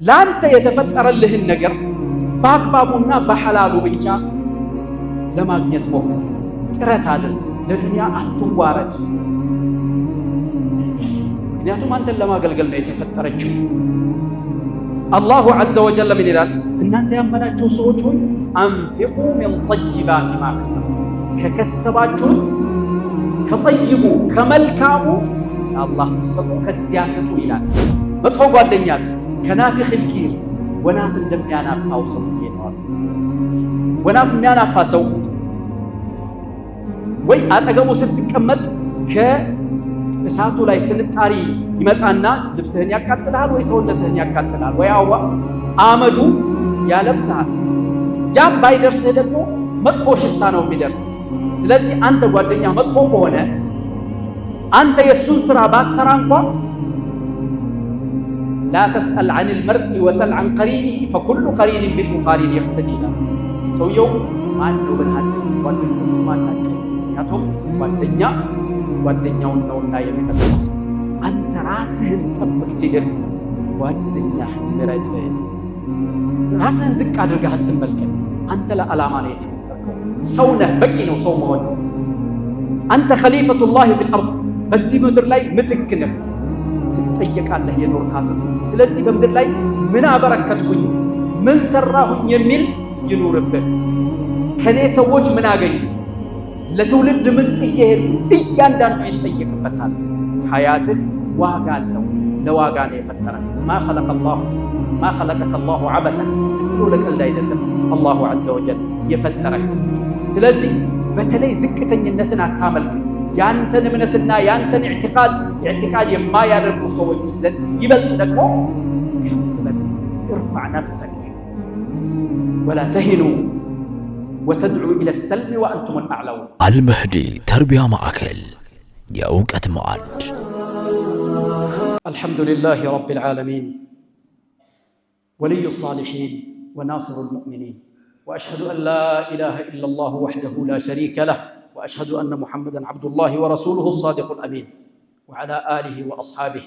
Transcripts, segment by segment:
ለአንተ የተፈጠረልህን ነገር በአግባቡና በሐላሉ ብቻ ለማግኘት ሞክር፣ ጥረት አድርግ። ለዱንያ አትዋረድ። ምክንያቱም አንተን ለማገልገል ነው የተፈጠረችው። الله عز وجل ምን ይላል? እናንተ ያመናችሁ ሰዎች ሆይ أنفقوا من طيبات ما كسبتم፣ ከከሰባችሁት ከጠይቡ ከመልካሙ ለአላህ ስትሰጡ ከዚያ ስጡ ይላል። መጥፎ ጓደኛስ كنافخ الكير ወናፍ እንደሚያናፋው ሰው ይነዋል። ወናፍ የሚያናፋ ሰው ወይ አጠገቡ ስትቀመጥ ከእሳቱ ላይ ፍንጣሪ ይመጣና ልብስህን ያቃጥልሃል፣ ወይ ሰውነትህን ያቃጥልሃል፣ ወይ አዋ አመዱ ያለብስሃል። ያም ባይደርስህ ደግሞ መጥፎ ሽታ ነው የሚደርስ። ስለዚህ አንተ ጓደኛ መጥፎ ከሆነ አንተ የእሱን ስራ ባትሰራ እንኳ لا تسأل عن المرء وسل عن قرينه فكل قرين بالمقارن يقتدي ይላል። ሰውየው ማን ነው ብልሃል፣ ጓደኞቹ ማን ናቸው? ምክንያቱም ጓደኛ ጓደኛውን ነውና የሚመስለው። አንተ ራስህን ጠብቅ ሲልህ ጓደኛህን ምረጥ። ራስህን ዝቅ አድርገህ አትመልከት። አንተ ለዓላማ ነው የተፈጠርከው። ሰው ነህ፣ በቂ ነው ሰው መሆን። አንተ خليفة الله في الأرض፣ በዚህ ምድር ላይ ምትክ ነህ፣ ትጠየቃለህ የኖርካትን። ስለዚህ በምድር ላይ ምን አበረከትኩኝ፣ ምን ሰራሁኝ የሚል ይኑርብህ። ከኔ ሰዎች ምን አገኙ፣ ለትውልድ ምን ጥዬ ሄድኩ፣ እያንዳንዱ ይጠየቅበታል። ሐያትህ ዋጋ አለው። ለዋጋ ነው የፈጠረ። ما خلقك الله عبثا፣ ዝም ብሎ ለቀልድ አይደለም الله عز وجل የፈጠረህ። ስለዚህ በተለይ ዝቅተኝነትን አታመልክ። ያንተን እምነትና ያንተን اعتقاد የማያደርጉ ሰዎች ዘንድ ይበልጥ ደግሞ ከፍ በል። ارفع نفسك ولا تهنوا وتدعوا إلى السلم وأنتم الأعلون። አልመህዲ ተርቢያ ማዕከል፣ የእውቀት ማዕድ። الحمد لله رب العالمين ولي الصالحين وناصر المؤمنين وأشهد أن لا إله إلا الله وحده لا شريك له وأشهد أن محمدا عبد الله ورسوله الصادق الأمين وعلى آله وأصحابه،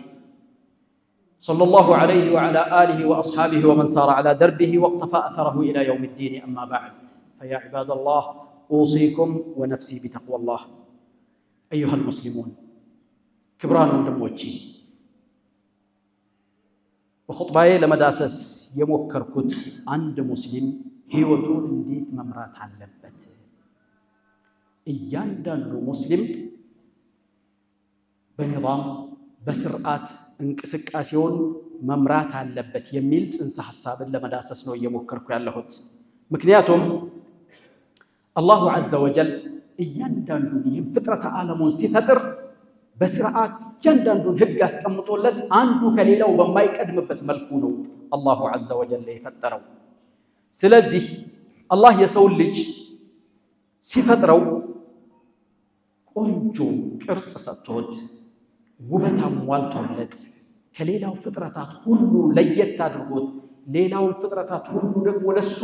صلى الله عليه وعلى آله وأصحابه ومن سار على دربه واقتفى أثره إلى يوم الدين. أما بعد، فيا عباد الله، أوصيكم ونفسي بتقوى الله. أيها المسلمون፣ ክቡራን ወንድሞቼ፣ በኹጥባዬ ለመዳሰስ የሞከርኩት አንድ ሙስሊም ህይወቱን እንዴት መምራት አለበት። እያንዳንዱ ሙስሊም በ نظام በስርዓት እንቅስቃሴውን መምራት አለበት የሚል ጽንሰ ሐሳብን ለመዳሰስ ነው እየሞከርኩ ያለሁት። ምክንያቱም الله عز وجل እያንዳንዱን ይህም ፍጥረተ ዓለሙን ሲፈጥር በስርዓት እያንዳንዱን ህግ አስቀምጦለት አንዱ ከሌላው በማይቀድምበት መልኩ ነው الله عز وجل የፈጠረው። ስለዚህ አላህ የሰውን ልጅ ሲፈጥረው ቆንጆ ቅርጽ ሰጥቶት፣ ውበት አሟልቶለት፣ ከሌላው ፍጥረታት ሁሉ ለየት አድርጎት፣ ሌላውን ፍጥረታት ሁሉ ደግሞ ለሱ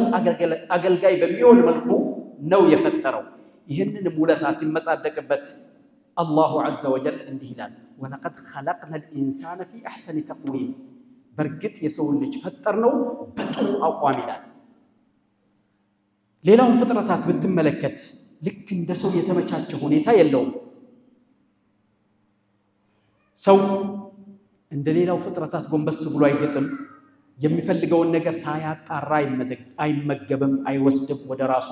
አገልጋይ በሚሆን መልኩ ነው የፈጠረው። ይህንንም ውለታ ሲመጻደቅበት الله عز وجل እንዲህ ይላል፣ ولقد خلقنا الإنسان في أحسن تقويم፣ በእርግጥ የሰውን ልጅ ፈጠርነው በጥሩ አቋም ይላል። ሌላውን ፍጥረታት ብትመለከት ልክ እንደ ሰው የተመቻቸ ሁኔታ የለውም። ሰው እንደ ሌላው ፍጥረታት ጎንበስ ብሎ አይግጥም። የሚፈልገውን ነገር ሳያጣራ አይመገብም፣ አይወስድም ወደ ራሱ።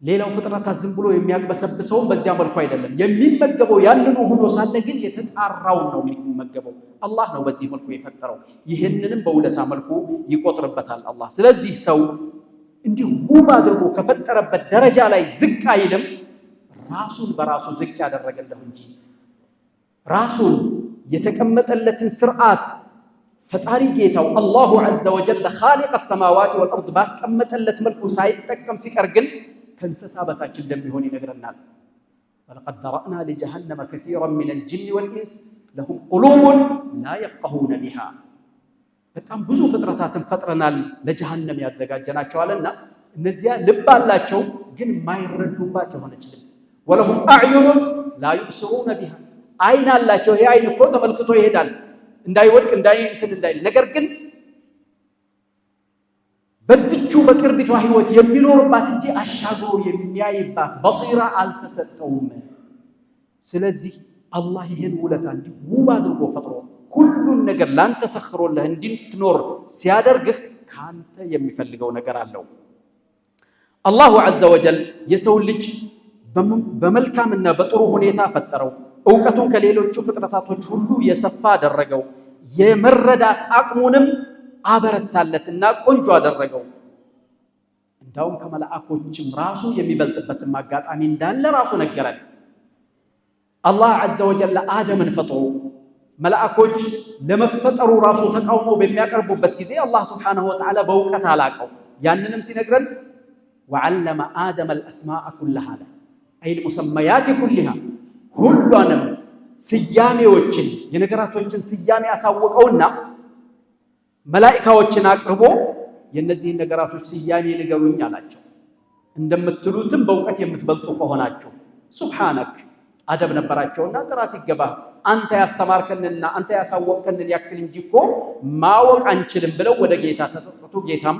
ሌላው ፍጥረታት ዝም ብሎ የሚያግበሰብሰውን በዚያ መልኩ አይደለም የሚመገበው። ያንኑ ሆኖ ሳለ ግን የተጣራውን ነው የሚመገበው። አላህ ነው በዚህ መልኩ የፈጠረው። ይህንንም በውለታ መልኩ ይቆጥርበታል አላህ። ስለዚህ ሰው እንዲህ ውብ አድርጎ ከፈጠረበት ደረጃ ላይ ዝቅ አይልም። ራሱን በራሱ ዝቅ ያደረገ እንደሁ እንጂ ራሱን የተቀመጠለትን ስርዓት ፈጣሪ ጌታው الله عز وجل خالق السماوات والأرض ባስቀመጠለት መልኩ ሳይጠቀም ሲቀር ግን ከእንስሳ በታች እንደሚሆን ይነግረናል። ولقد ذرأنا لجهنم كثيرا من الجن والإنس لهم قلوب لا يفقهون بها፣ በጣም ብዙ ፍጥረታትን ፈጥረናል ለጀሃነም ያዘጋጀናቸዋልና እነዚያ ልብ አላቸው ግን የማይረዱባት የሆነች ልብ፣ ولهم أعين لا يبصرون بها፣ አይን አላቸው። ይሄ አይን እኮ ተመልክቶ ይሄዳል። እንዳይወድቅ እንዳይ እንትን እንዳይል። ነገር ግን በዚቹ በቅርቢቷ ህይወት የሚኖርባት እንጂ አሻግሮ የሚያይባት በሲራ አልተሰጠውም። ስለዚህ አላህ ይህን ውለታ እንዲህ ውብ አድርጎ ፈጥሮ ሁሉን ነገር ላንተ ሰኽሮልህ እንድትኖር ሲያደርግህ ካንተ የሚፈልገው ነገር አለው። الله عز وجل የሰው ልጅ በመልካምና በጥሩ ሁኔታ ፈጠረው። እውቀቱን ከሌሎቹ ፍጥረታቶች ሁሉ የሰፋ አደረገው። የመረዳት አቅሙንም አበረታለትና ቆንጆ አደረገው። እንዳውም ከመላእኮችም ራሱ የሚበልጥበትም አጋጣሚ እንዳለ ራሱ ነገረን። አላህ عز وجل አደምን ፈጥሮ መላእኮች ለመፈጠሩ ራሱ ተቃውሞ በሚያቀርቡበት ጊዜ አላህ سبحانه وتعالى በእውቀት አላቀው። ያንንም ሲነግረን وعلم آدم الأسماء كلها አለ أي المسميات كلها ሁሏንም ስያሜዎችን የነገራቶችን ስያሜ አሳወቀውና መላኢካዎችን አቅርቦ የእነዚህን ነገራቶች ስያሜ ንገሩኝ አላቸው። እንደምትሉትም በእውቀት የምትበልጡ ከሆናችሁ سبحانك አደብ ነበራቸውና ጥራት ይገባህ አንተ ያስተማርከንና አንተ ያሳወቅከንን ያክል እንጂ እኮ ማወቅ አንችልም ብለው ወደ ጌታ ተጸጸቱ። ጌታም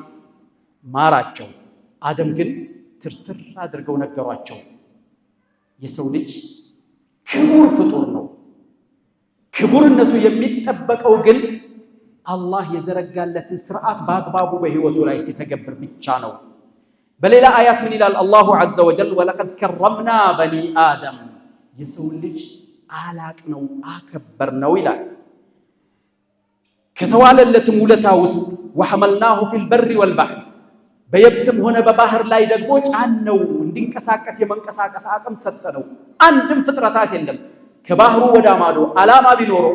ማራቸው። አደም ግን ትርትር አድርገው ነገሯቸው። የሰው ልጅ ክቡር ፍጡር ነው። ክቡርነቱ የሚጠበቀው ግን አላህ የዘረጋለትን ስርዓት በአግባቡ በህይወቱ ላይ ሲተገብር ብቻ ነው። በሌላ አያት ምን ይላል الله عز وجل? ولقد كرمنا بني آدم የሰው ልጅ አላቅ ነው አከበር ነው ይላል። ከተዋለለትም ውለታ ውስጥ وحملناه في البر والبحر በየብስም ሆነ በባህር ላይ ደግሞ ጫነው፣ እንዲንቀሳቀስ የመንቀሳቀስ አቅም ሰጠነው። አንድም ፍጥረታት የለም ከባህሩ ወደ ማዶ ዓላማ ቢኖረው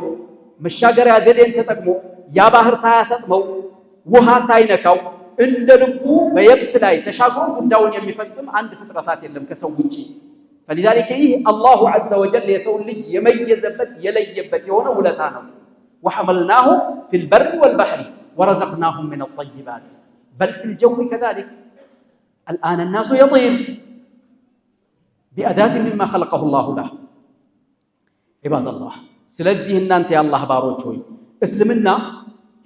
መሻገሪያ ዘዴን ተጠቅሞ ያ ባህር ሳያሰጥመው ውሃ ሳይነካው እንደ ልቡ በየብስ ላይ ተሻግሮ ጉዳዩን የሚፈጽም አንድ ፍጥረታት የለም ከሰው ውጪ። فلذلك ይህ الله عز وجل የሰውን ልጅ የመየዘበት የለየበት የሆነ ውለታ ነው። وحملناه في البر والبحر ورزقناهم من الطيبات بل في الجو كذلك الآن الناس يطير بأداة مما خلقه الله له። عباد الله ስለዚህ እናንተ የአላህ ባሮች ሆይ እስልምና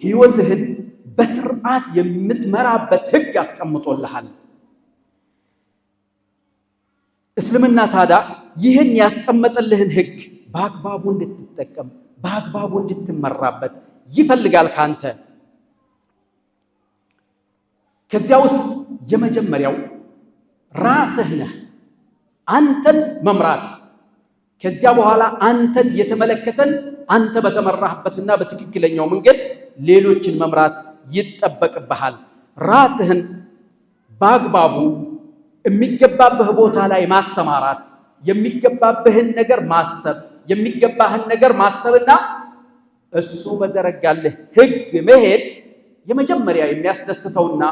ህይወትህን በስርዓት የምትመራበት ህግ አስቀምጦልሃል። እስልምና ታዲያ ይህን ያስቀመጠልህን ህግ በአግባቡ እንድትጠቀም በአግባቡ እንድትመራበት ይፈልጋል ካንተ። ከዚያ ውስጥ የመጀመሪያው ራስህ ነህ፣ አንተን መምራት። ከዚያ በኋላ አንተን የተመለከተን አንተ በተመራህበትና በትክክለኛው መንገድ ሌሎችን መምራት ይጠበቅብሃል። ራስህን በአግባቡ የሚገባብህ ቦታ ላይ ማሰማራት፣ የሚገባብህን ነገር ማሰብ፣ የሚገባህን ነገር ማሰብና እሱ በዘረጋልህ ህግ መሄድ የመጀመሪያ የሚያስደስተውና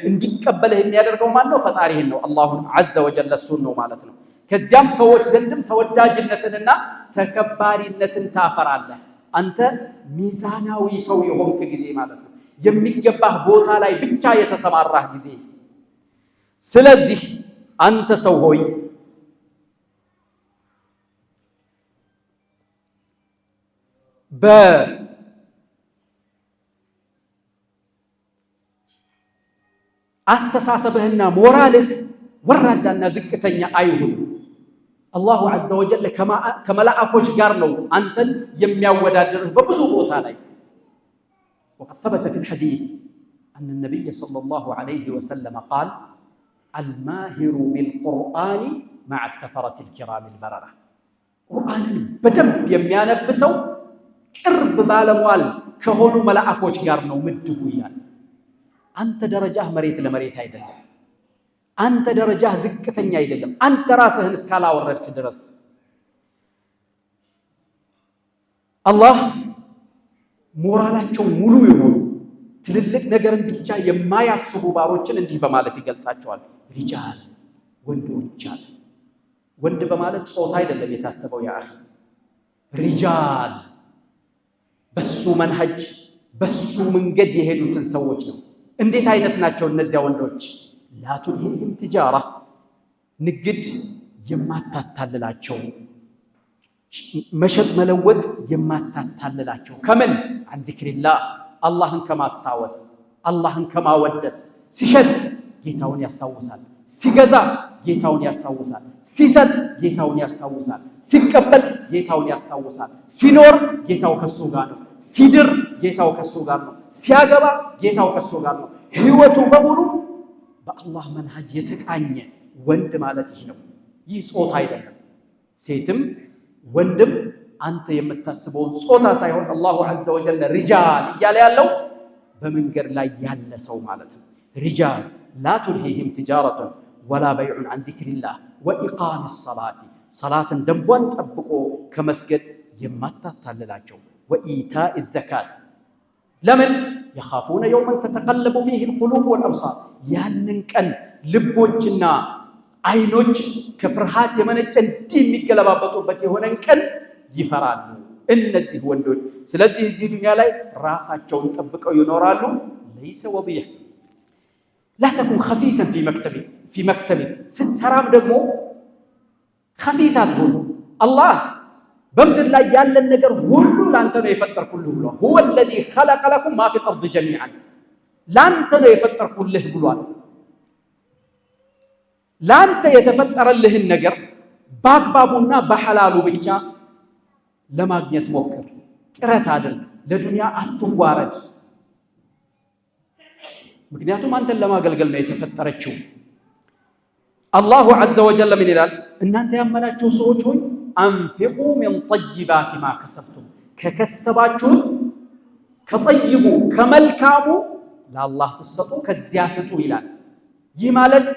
እንዲቀበልህ የሚያደርገው ማን ነው? ፈጣሪህን ነው፣ الله عز وجل እሱን ነው ማለት ነው። ከዚያም ሰዎች ዘንድም ተወዳጅነትንና ተከባሪነትን ታፈራለህ። አንተ ሚዛናዊ ሰው የሆንክ ጊዜ ማለት ነው። የሚገባህ ቦታ ላይ ብቻ የተሰማራህ ጊዜ። ስለዚህ አንተ ሰው ሆይ በአስተሳሰብህና ሞራልህ ወራዳና ዝቅተኛ አይሁን። الله عز وجل ከመላእኮች ጋር ነው አንተን የሚያወዳድርህ በብዙ ቦታ ላይ። وقد ثبت في الحديث أن النبي صلى الله عليه وسلم قال الماهر بالقرآن مع السفرة الكرام البررة። ቁርአንን በደንብ የሚያነብ ሰው ቅርብ ባለሟል ከሆኑ መላእኮች ጋር ነው ምድቡ ይላል። አንተ ደረጃህ መሬት ለመሬት አይደለም። አንተ ደረጃህ ዝቅተኛ አይደለም። አንተ ራስህን እስካላወረድክ ድረስ አላህ ሞራላቸው ሙሉ የሆኑ ትልልቅ ነገርን ብቻ የማያስቡ ባሮችን እንዲህ በማለት ይገልጻቸዋል። رجال ወንዶች አለ። ወንድ በማለት ጾታ አይደለም የታሰበው። يا أخي رجال በሱ መንሀጅ በሱ መንገድ የሄዱትን ሰዎች ነው። እንዴት አይነት ናቸው እነዚያ ወንዶች? لا تلهيهم تجارة ንግድ የማታታልላቸው፣ መሸጥ መለወጥ የማታታልላቸው ከምን عن ذكر الله አላህን ከማስታወስ፣ አላህን ከማወደስ። ሲሸጥ ጌታውን ያስታውሳል፣ ሲገዛ ጌታውን ያስታውሳል፣ ሲሰጥ ጌታውን ያስታውሳል፣ ሲቀበል ጌታውን ያስታውሳል፣ ሲኖር ጌታው ከሱ ጋር ነው፣ ሲድር ጌታው ከሱ ጋር ነው፣ ሲያገባ ጌታው ከሱ ጋር ነው። ህይወቱ በሙሉ በአላህ መንሃጅ የተቃኘ ወንድ ማለት ይህ ነው። ይህ ጾታ አይደለም። ሴትም ወንድም አንተ የምታስበውን ጾታ ሳይሆን الله عز وجل رجال እያለ ያለው በመንገድ ላይ ያለ ሰው ማለት ነው። رجال لا تلهيهم تجارة ولا بيع عن ذكر الله وإقام الصلاة ሰላትን ደንቧን ጠብቆ ከመስገድ የማታታልላቸው وإيتاء الزكاة። ለምን يخافون يوما تتقلب فيه القلوب والأبصار ያንን ቀን ልቦችና አይኖች ከፍርሃት የመነጨ እንዲህ የሚገለባበጡበት የሆነን ቀን ይፈራሉ እነዚህ ወንዶች። ስለዚህ እዚህ ዱንያ ላይ ራሳቸውን ጠብቀው ይኖራሉ። ليس وضيح لا تكن خسيسا في مكسبك ስትሰራም ደግሞ خسيس አትሁን። አላህ በምድር ላይ ያለን ነገር ሁሉ ለአንተ ነው የፈጠርኩልህ ብሏል። هو الذي خلق لكم ما في الأرض جميعا ለአንተ ነው የፈጠርኩልህ ብሏል። ለአንተ የተፈጠረልህን ነገር በአግባቡና በሐላሉ ብቻ ለማግኘት ሞክር፣ ጥረት አድርግ፣ ለዱንያ አትዋረድ። ምክንያቱም አንተን ለማገልገል ነው የተፈጠረችው። الله عز وجل ምን ይላል? እናንተ ያመናችሁ ሰዎች ሆይ أنفقوا من طيبات ما كسبتم ከከሰባችሁት ከጠይቡ ከመልካሙ ለአላህ ስትሰጡ ከዚያ ስጡ ይላል። ይህ ማለት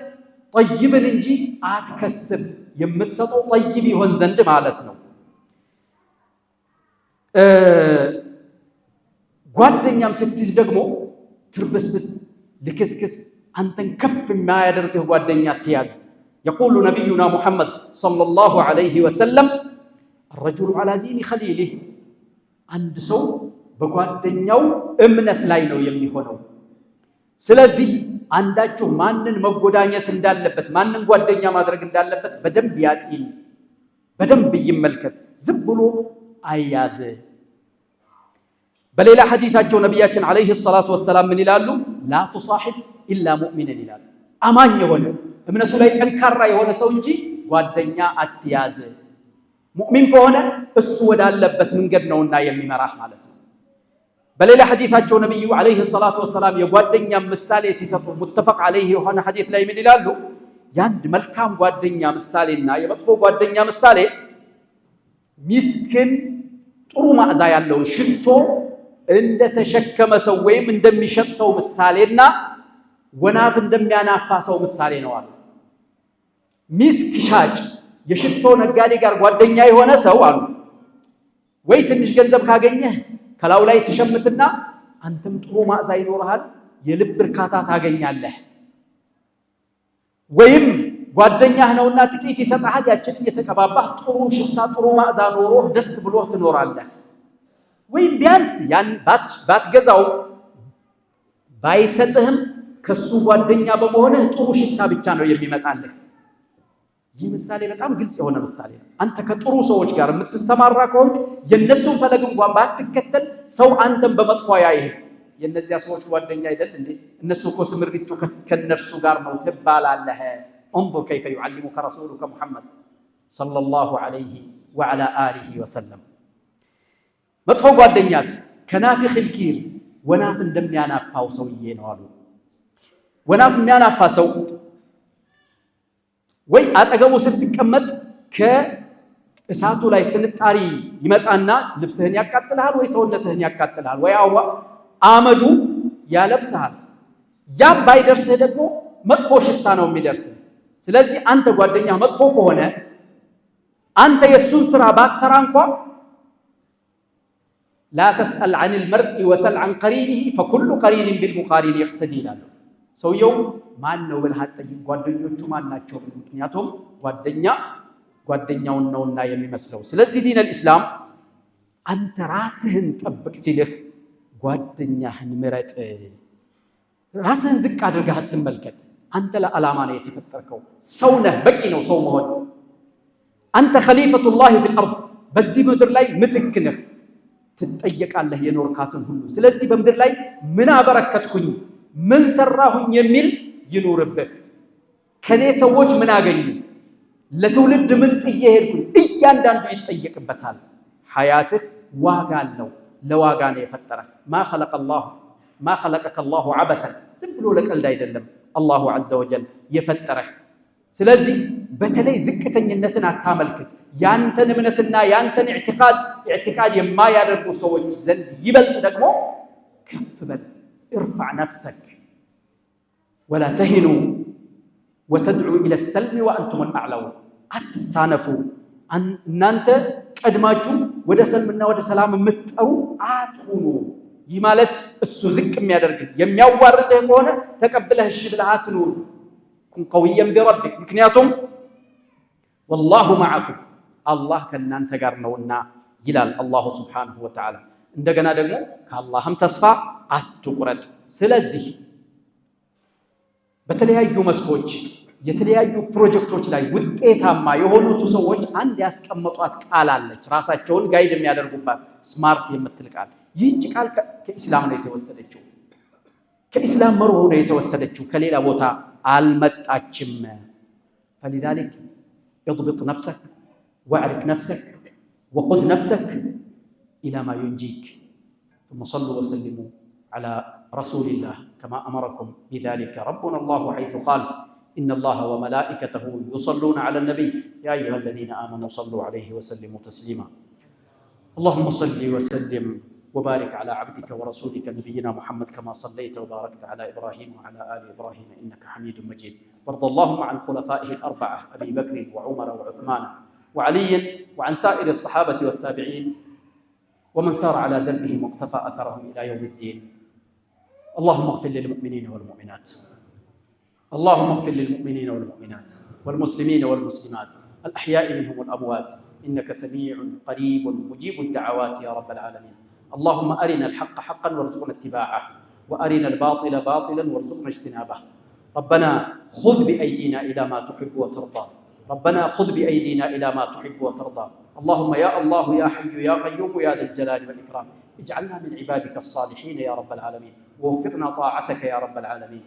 ጠይብን እንጂ አትከስብ፣ የምትሰጠው ጠይብ ይሆን ዘንድ ማለት ነው። ጓደኛም ስትይዝ ደግሞ ትርብስብስ ልክስክስ አንተን ከፍ የማያደርግህ ጓደኛ አትያዝ። يقول نبينا محمد صلى الله عليه وسلم الرجل على دين خليله አንድ ሰው በጓደኛው እምነት ላይ ነው የሚሆነው። ስለዚህ አንዳችሁ ማንን መጎዳኘት እንዳለበት፣ ማንን ጓደኛ ማድረግ እንዳለበት በደንብ ያጢን፣ በደንብ ይመልከት። ዝም ብሎ አይያዝ። በሌላ ሐዲታቸው ነቢያችን عليه الصلاة والسلام ምን ይላሉ? لا تصاحب إلا مؤمنا ይላሉ። አማኝ የሆነ እምነቱ ላይ ጠንካራ የሆነ ሰው እንጂ ጓደኛ አትያዝ። ሙእሚን ከሆነ እሱ ወዳለበት መንገድ ነውና የሚመራህ ማለት ነው። በሌላ ሐዲታቸው ነቢዩ عليه الصلاة والسلام የጓደኛ ምሳሌ ሲሰጡ متفق عليه የሆነ ሐዲት ላይ ምን ይላሉ? የአንድ መልካም ጓደኛ ምሳሌና የመጥፎ ጓደኛ ምሳሌ ሚስክን ጥሩ ማዕዛ ያለውን ሽቶ እንደተሸከመ ሰው ወይም እንደሚሸጥ ሰው ምሳሌና ወናፍ እንደሚያናፋ ሰው ምሳሌ ነው አሉ። ሚስክ ሻጭ የሽቶ ነጋዴ ጋር ጓደኛ የሆነ ሰው አሉ ወይ ትንሽ ገንዘብ ካገኘህ ከላዩ ላይ ትሸምትና አንተም ጥሩ ማዕዛ ይኖርሃል፣ የልብ እርካታ ታገኛለህ። ወይም ጓደኛህ ነውና ጥቂት ይሰጥሃል፣ ያችን እየተቀባባህ ጥሩ ሽታ ጥሩ ማዕዛ ኖሮህ ደስ ብሎህ ትኖራለህ። ወይም ቢያንስ ያን ባትገዛው ባይሰጥህም ከሱ ጓደኛ በመሆንህ ጥሩ ሽታ ብቻ ነው የሚመጣልህ። ይህ ምሳሌ በጣም ግልጽ የሆነ ምሳሌ ነው። አንተ ከጥሩ ሰዎች ጋር የምትሰማራ ከሆንክ የእነሱን ፈለግ እንኳን ባትከተል ሰው አንተን በመጥፎ አያይህም። የእነዚያ ሰዎች ጓደኛ አይደል እንዴ? እነሱ እኮ ስምሪቱ ከእነርሱ ጋር ነው ትባላለህ። انظر كيف يعلمك رسولك محمد صلى الله عليه وعلى آله وسلم። መጥፎ ጓደኛስ كنافخ الكير ወናፍ እንደሚያናፋው ሰውዬ ነው አሉ። ወናፍ የሚያናፋ ሰው ወይ አጠገቡ ስትቀመጥ ከእሳቱ ላይ ፍንጣሪ ይመጣና ልብስህን ያቃጥልሃል፣ ወይ ሰውነትህን ያቃጥልሃል፣ ወይ አመዱ ያለብስሃል። ያም ባይደርስህ ደግሞ መጥፎ ሽታ ነው የሚደርስህ። ስለዚህ አንተ ጓደኛ መጥፎ ከሆነ አንተ የእሱን ስራ ባትሰራ እንኳ لا تسأل عن المرء وسل عن قرينه فكل قرين بالمقارن يقتدي ይላሉ። ሰውየው ማን ነው ብለህ አትጠይቅ፣ ጓደኞቹ ማን ናቸው? ምክንያቱም ጓደኛ ጓደኛውን ነውና የሚመስለው። ስለዚህ دين الإسلام አንተ ራስህን ጠብቅ ሲልህ ጓደኛህን ምረጥ። ራስህን ዝቅ አድርገህ አትመልከት። አንተ ለዓላማ ነው የተፈጠርከው። ሰው ነህ፣ በቂ ነው ሰው መሆን። አንተ خليفة الله في الأرض በዚህ ምድር ላይ ምትክ ነህ፣ ትጠየቃለህ የኖርካትን ሁሉ። ስለዚህ በምድር ላይ ምን አበረከትኩኝ፣ ምን ሰራሁኝ የሚል ይኑርብህ። ከኔ ሰዎች ምን አገኙ፣ ለትውልድ ምን ጥዬ ሄድኩኝ፣ እያንዳንዱ ይጠየቅበታል። ሐያትህ ዋጋ አለው። ለዋጋ ነው የፈጠረ። ما خلقك الله عبثا፣ ዝም ብሎ ለቀልድ አይደለም الله عز وجل የፈጠረህ። ስለዚህ በተለይ ዝቅተኝነትን አታመልክት። ያንተን እምነትና ያንተን اعتقاد የማያደርጉ ሰዎች ዘንድ ይበልጥ ደግሞ ከፍ በል። ارفع نفسك ولا تهنوا وتدعوا إلى السلم وأنتم الأعلون። አትሳነፉ፣ እናንተ ቀድማችሁ ወደ ሰልምና ወደ ሰላም የምትጠሩ አትሁኑ። ይህ ማለት እሱ ዝቅ የሚያደርግህ የሚያዋርድህ ከሆነ ተቀብለህ እሺ ብለህ አትኑር። كن قويا بربك፣ ምክንያቱም والله معكم አላህ ከእናንተ ጋር ነውና ይላል الله سبحانه وتعالى። እንደገና ደግሞ ከአላህም ተስፋ አትቁረጥ። ስለዚህ በተለያዩ መስኮች የተለያዩ ፕሮጀክቶች ላይ ውጤታማ የሆኑት ሰዎች አንድ ያስቀመጧት ቃል አለች፣ ራሳቸውን guide የሚያደርጉባት SMART የምትል ቃል። ይህች ቃል ከኢስላም ነው የተወሰደችው፣ ከኢስላም መርሆ ነው የተወሰደችው፣ ከሌላ ቦታ አልመጣችም። فلذلك اضبط نفسك واعرف نفسك وقد نفسك إلى ما ينجيك ثم صلوا وسلموا على رسول الله كما أمركم بذلك ربنا الله حيث قال إن الله وملائكته يصلون على النبي يا أيها الذين آمنوا صلوا عليه وسلموا تسليما اللهم صل وسلم وبارك على عبدك ورسولك نبينا محمد كما صليت وباركت على إبراهيم وعلى آل إبراهيم إنك حميد مجيد، وارض اللهم عن خلفائه الأربعة أبي بكر وعمر وعثمان وعلي وعن سائر الصحابة والتابعين ومن سار على دربهم واقتفى أثرهم إلى يوم الدين. اللهم اغفر للمؤمنين والمؤمنات، اللهم اغفر للمؤمنين والمؤمنات والمسلمين والمسلمات الأحياء منهم والأموات، إنك سميع قريب مجيب الدعوات يا رب العالمين. اللهم أرنا الحق حقا وارزقنا اتباعه، وأرنا الباطل باطلا وارزقنا اجتنابه. ربنا خذ بأيدينا إلى ما تحب وترضى، ربنا خذ بأيدينا إلى ما تحب وترضى. اللهم يا الله يا حي يا قيوم يا ذا الجلال والإكرام اجعلنا من عبادك الصالحين يا رب العالمين، ووفقنا طاعتك يا رب العالمين.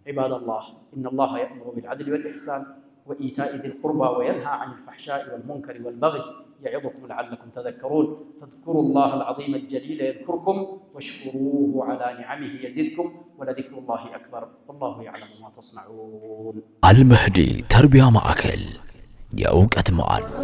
عباد الله، إن الله يأمر بالعدل والإحسان وإيتاء ذي القربى وينهى عن الفحشاء والمنكر والبغي يعظكم لعلكم تذكرون. فاذكروا الله العظيم الجليل يذكركم، واشكروه على نعمه يزدكم، ولذكر الله أكبر، والله يعلم ما تصنعون. አልመህዲ ተርቢያ ማዕከል፣ የእውቀት ማዕድ።